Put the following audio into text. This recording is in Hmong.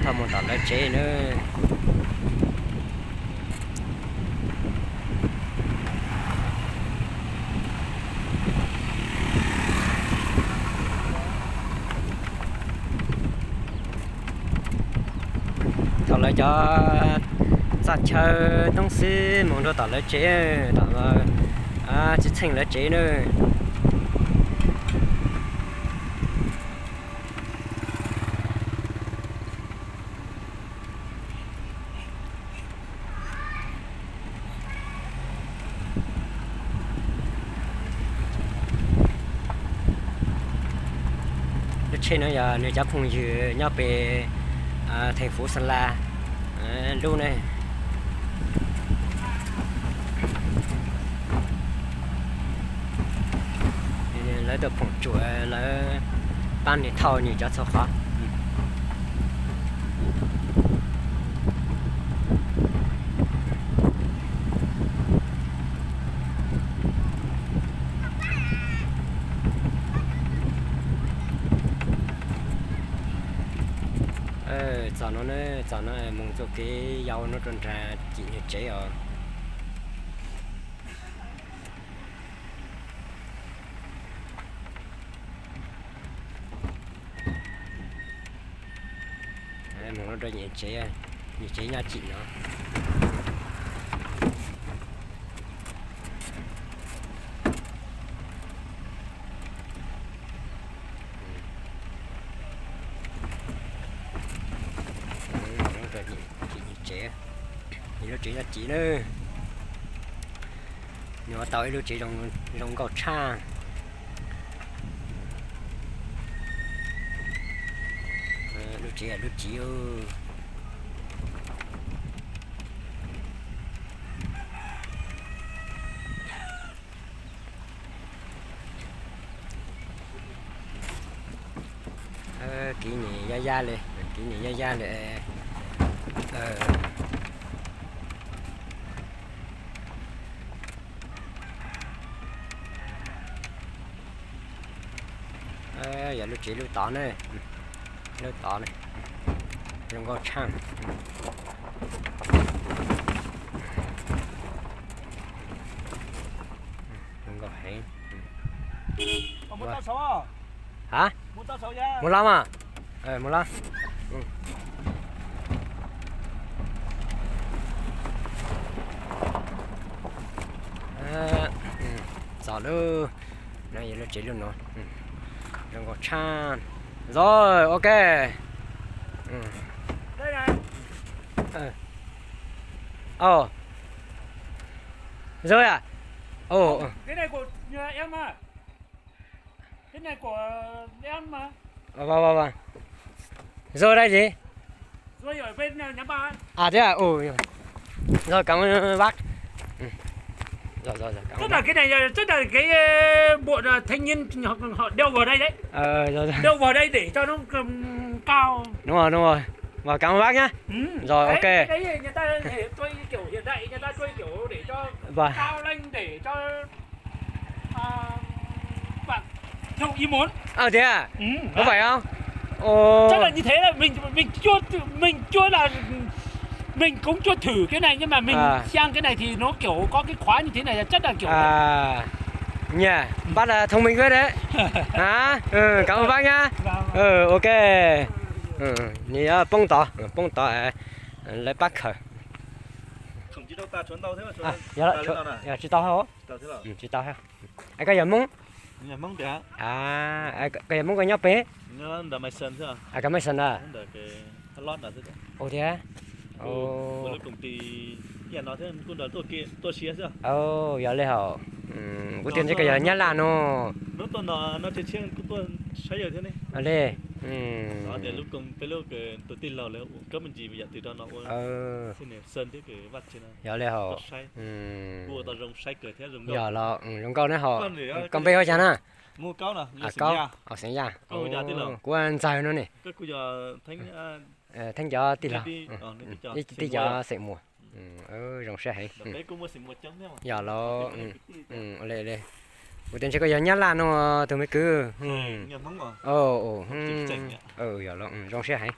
Tau mus tom lawv tsev na. Thaum lawv cov txaj chaw toob xwb mus rau tom lawv tsev, tom tsis txheej lawv tsev na. Lub tsheb no yog nws cov phooj ywg nyob pem theej fuv Xa La lub ne. Lawv tuaj phoom tsuam, lawv pab nws thauj nws cov txhua qhov. Txog no, txog no mus txoj kev yau no rau nram Cim nws tsev os. Mus no rau Cim tsev, Cim tsev nyob Cim no. Tsev, ib lub tsev nyob Cim na. Nws ua tau ib lub tsev zoo nkauj tshaj. Lub tsev lub tsev. Kev nyem yaj yaj li, kev nyem yaj yaj li. Yog lub tsev lub tod ne, lub tod ne, zoo nkauj tshaj. Zoo nkauj heev. Ha? Mus los mas. Mus los. Txog lub, no yog lub tsev lub no. Zoo nkauj tshaj. Rồi, ok. Rồi à? Ồ. Vâng, vâng, vâng. Rồi đây gì? À, thế à? Ồ. Rồi, cảm ơn bác. Ừ. Rồi, rồi, rồi, cảm ơn bác. Tức là cái này là, tức là cái, ờ, bọn, ờ, thanh niên họ, họ đeo vào đây đấy. Ờ, rồi, rồi. Đeo vào đây để cho nó, ừm, cao. Đúng rồi, đúng rồi. Vâng, cảm ơn bác nhá. Ừ. Rồi, đấy, ok. Cái đấy người ta để tôi kiểu hiện đại, người ta tôi kiểu để cho, vâng, cao lên để cho Ờ, thế à? Có phải không? Ồ. Chắc là như thế là mình, mình chưa, mình chưa là, mình cũng chưa thử cái này nhưng mà mình, à, xem cái này thì nó kiểu có cái khóa như thế này là chắc là kiểu, à, nha, bác là thông minh phết đấy. Hả? Ừ, cảm ơn bác nhá. Vâng, vâng. Ừ, ok. Ừ, nws poob tod, poob tod, lawv pab khaws. Tsis tau hos. Tsis tau hos. Koj yog Hmoob? Koj yog Hmoob koj nyob pem? Koj Mason na? Ua thiab. Yog li hos. Kuv tias ntshe koj yog Nyab Laj no. Li. Yog li hos. Yog los zoo nkauj ne hos. Koj npe hu cas na? Kaub, Xeem Yaj. Kuv Ntxawg no ne. Theeb cov tij laug, tij cov xeem muas. Zoo siab heev. Yog los, li, li. Kuv tias ntshe koj yog Nyab Laj no tus me kwv. Yog los zoo siab heev.